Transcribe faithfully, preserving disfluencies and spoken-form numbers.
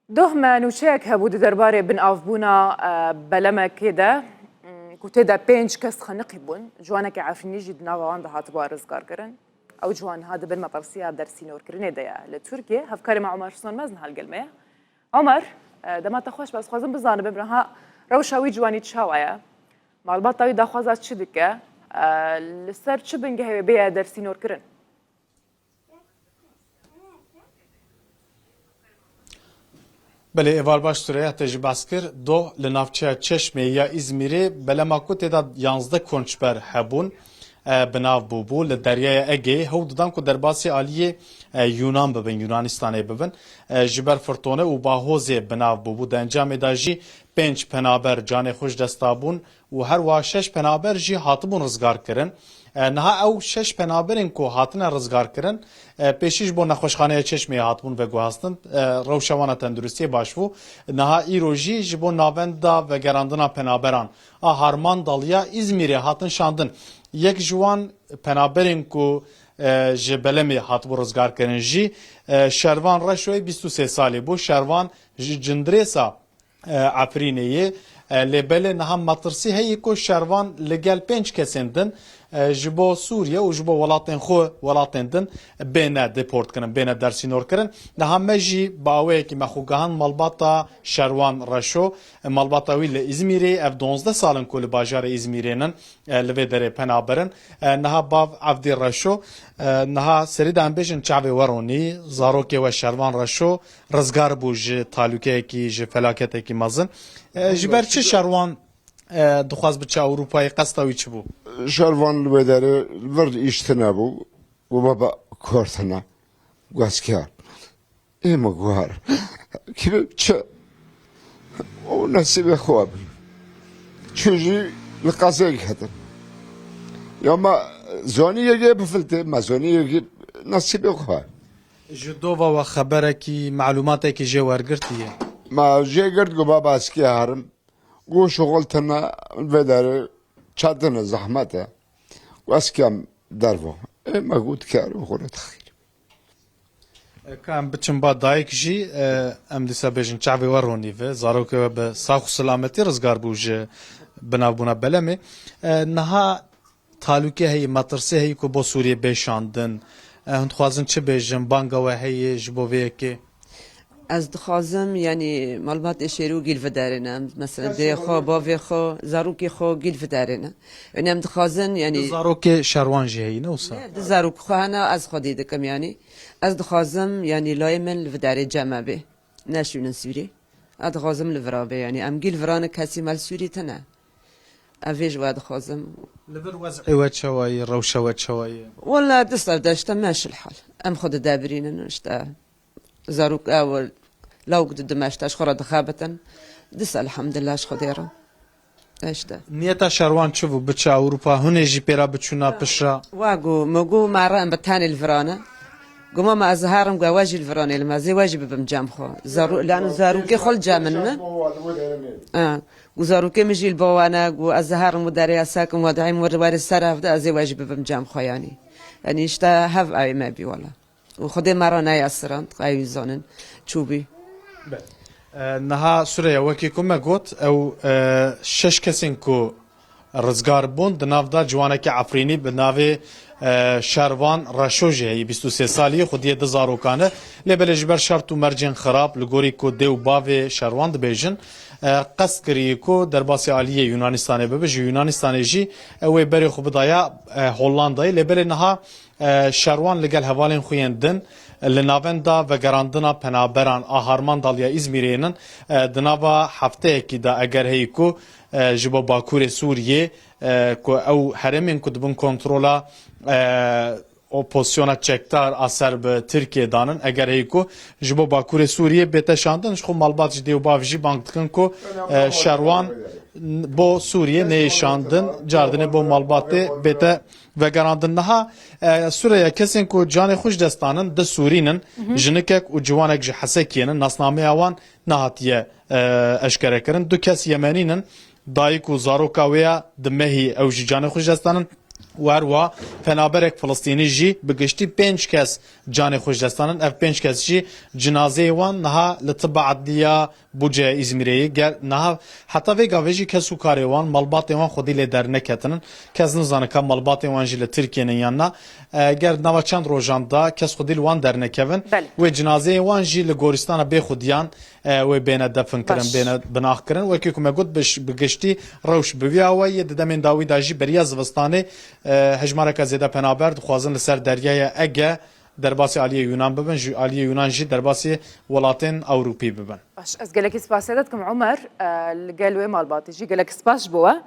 Doh me nûçeyek hebû di derbarê binavbûna, e, belemekê de, m, ku tê de pênc kes xeniqî bûn. Ciwaneke Efrînî jî di nava wan de hatibû rizgarkirin. Ew ciwan niha di bin metirsiya dersînorkirinê de ye li Tirkiyê. Hevkarê me Omer Sönmez niha li gel me ye. Omer, e, dema te xweş be, ez dixwazim bizanibim, niha rewşa wî ciwanî çawa ye? Malbata wî daxwaza çi dike? E, li ser çi bingehê wê bêye dersînorkirin? Belê, êvar baş Süreyya, te jî behs kir. Doh li navçeya Çeşmê ya Îzmîrê belema ku tê de yanzdeh koçber hebûn, e, bi nav bûbû. Li Deryaya Egeyê hewl didan ku derbasî aliyê, e, Yûnan bibin, Yûnanistanê bibin. E, ji ber firtone û bahozê bi nav bûbû. Di encamê de jî pênc penaber canê xwe ji dest dabûn û her wiha şeş penaber jî hatibûn rizgarkirin. E, niha ew şeş penaberên ku hatine rizgarkirin, e, pêşî ji bo nexweşxaneya Çeşmeyê hatibûn veguhastin. E, rewşa wan a tenduristiyê baş bû. Niha îro jî ji bo navenda vegerandina penaberan a Harmandal ya Îzmîrê hatin şandin. Yek ji wan penaberên ku, e, ji belemê hatibû rizgarkirin jî, e, Şervan Reşoyê bîst û sê salî bû. Şervan ji Cindirêsa e, Efrînê ye. E, lê belê niha metirsî heye ku şervan li gel pênc kesên din, e, ji bo Sûriye û ji bo welatên xwe, welatên din bêne deportkirin, bêne dersînorkirin. Niha me jî bi aweyekî me xwe gihand malbata Şerwan Reşo. E, malbata wî li Îzmîrê, ev duwazdeh sal in ku li bajarê Îzmîrê nin, e, li vê derê penaber in. E, niha bav Evdî Reşo, e, niha serî de em bêjin çavê we ronî, zarokê we Şervan Reşo, rizgar bû ji talûkeyekî, ji felaketekî mezin. E, ji ber çi Şerwan, e, dixwaz biçe Ewropayê, qesta wî çi bû? Şervan li wê derê vir îş tine bû. Û baba kar tine. Gu ez kar. Ê me guhar. Kî çi? O nesîbê xwe bin. Çû jî li qezê ketin. Ya me zanî yekê bifiltê, me zanî yekê nesîbê xwe. Ji dova we xeberekî, malûmatekî jê wergirtiye? Me jê girt, got, baba, ez kê herim. Got, şixul tune, vê derê çetin e, zehmet e. Got, ez kem dervo. Ê me got, kar û xwe dixîr. E, ka em biçin ba dayik jî, e, em dîsa bêjin çavê we ronî ve, zarokê we bi sax û silametî rizgar bû ji binavbûna belemê. E, niha talûke heye, metirsê heye ku bo Sûriyê bê şandin. E, hûn dixwazin çi bêjin? Banga we heye ji bo vê yekê? Ez dixwazim, yanî, malbatê Şêrû gîl viderêne. Em, mesela, dê xwe, bavê xwe, zarokê xwe gîl viderêne. Yanî, em dixwazin, yanî. Du zarokê Şerwan jî heyî, ne wisa? Ne, du zarok xwe hene, ez xwedî dikim, yanî. Ez dixwazim, yanî, layê min li viderê cem me bê. Neşûnin Sûrî. Ez dixwazim li vira bê, yanî. Em gîl virane, kesî me li Sûrî tine. Ev vê ji we dixwazim. Li vir wez'ê we çawa ye, rewşa we çawa ye? Wela, du ser de işte meşil hal. Em xwe didebirînin, işte. Zarok ew lawk didime, işte, ji xwe re dixebitin. Dis elhamdulillah ji Xwedê re. Işte. Niyeta Şerwan çi bû? Biçe Ewropa, hûn ê jî pê re biçûna piştre? Wa got, me got, me re em bi tenê li virane. Got, mama, ez herim, got, we jî li viranê li me, ez ê we jî bibim cem xwe. Zaru-, lano zarokê xwe li cem min ne? Ha. Got, zarokê min jî li bo we ne, got, ez herim û derê ez sekim, we dayim we werê ser hevde, ez ê we jî bibim cem xwe, yanî. Yanî, işte, hev ew ê me bî, wela. Û Xwedê me re neyesirand, qey wî zanin çûbî. Be. E, niha Sureya, wekî ku me got, ew, e, şeş kesên ku rizgar bûn, di nav de ciwaneke Efrînî bi navê, e, Şervan Reşo jî heyî, bîst û sê salî, xwediyê di zarokan e. Lê belê ji ber şert û mercên xirab, li gorî ku dê û bavê Şerwan dibêjin, e, qest kirî ku derbasî aliyê Yunanistanê bibe, ji Yunanistanê jî ew ê berê xwe bidaya, e, Hollandayê. Lê belê niha E, Şerwan li gel hevalên xwe yên din li navenda vegerandina penaberan a Harmandal ya Îzmîrê nin, e, di nava hefteyekî de eger heyî ku, e, ji bo Bakurê Sûriyê, e, ku ew herêmên ku dibin kontrola, e, opozisyona çekdar a ser bi Tirkiyê danin, eger heyî ku ji bo Bakurê Sûriyê bête şandin, ji xwe malbat ji dê û bav jî bang dikin ku, e, Şerwan bo Sûriyê neyê şandin, cardinê bo malbatê bête vegerandin. Niha, e, Sureya, kesên ku canê xwe ji dest danin, du Sûrî nin, jinikek û ciwanek ji Hesekiyê nin, nasnameya wan nehatiye, e, eşkerekirin. Du kes Yemenî nin, dayik û zaroka wê ya di mehî ew jî canê xwe ji dest danin. û her wiha penaberek Filistînî jî bi giştî pênc kes canê xwe ji dest danin. Ev pênc kes jî cinazeyê wan niha li tiba edliya Bucaya Îzmîrê ye. Ger niha heta vê gavê jî kes û karê wan, malbatê wan xwedî lê derneketinin. Kes nizane ka malbatê wan jî li Tirkiyê ne yan na. E, ger nava çend rojan da kes xwedî li wan dernekevin. Belê. Wê cinazeyê wan jî li gorîstana bê xudiyan, e, wê bêne definkirin, Baş. bêne binaxkirin. Wekî ku me got, bi ş-, bi giştî rewş bi vî awayî ye. Di demên dawî de jî beriya zivistanê, e, hejmareke zêde penaber dixwazin li ser Deryaya Ege derbasî aliyê Yunan bibin, ji aliyê Yunan jî derbasî welatên Ewropî bibin. Baş, ez gelekî spasiya te dikim Omer, e, li gel wê malbatê jî gelek spas ji bo we.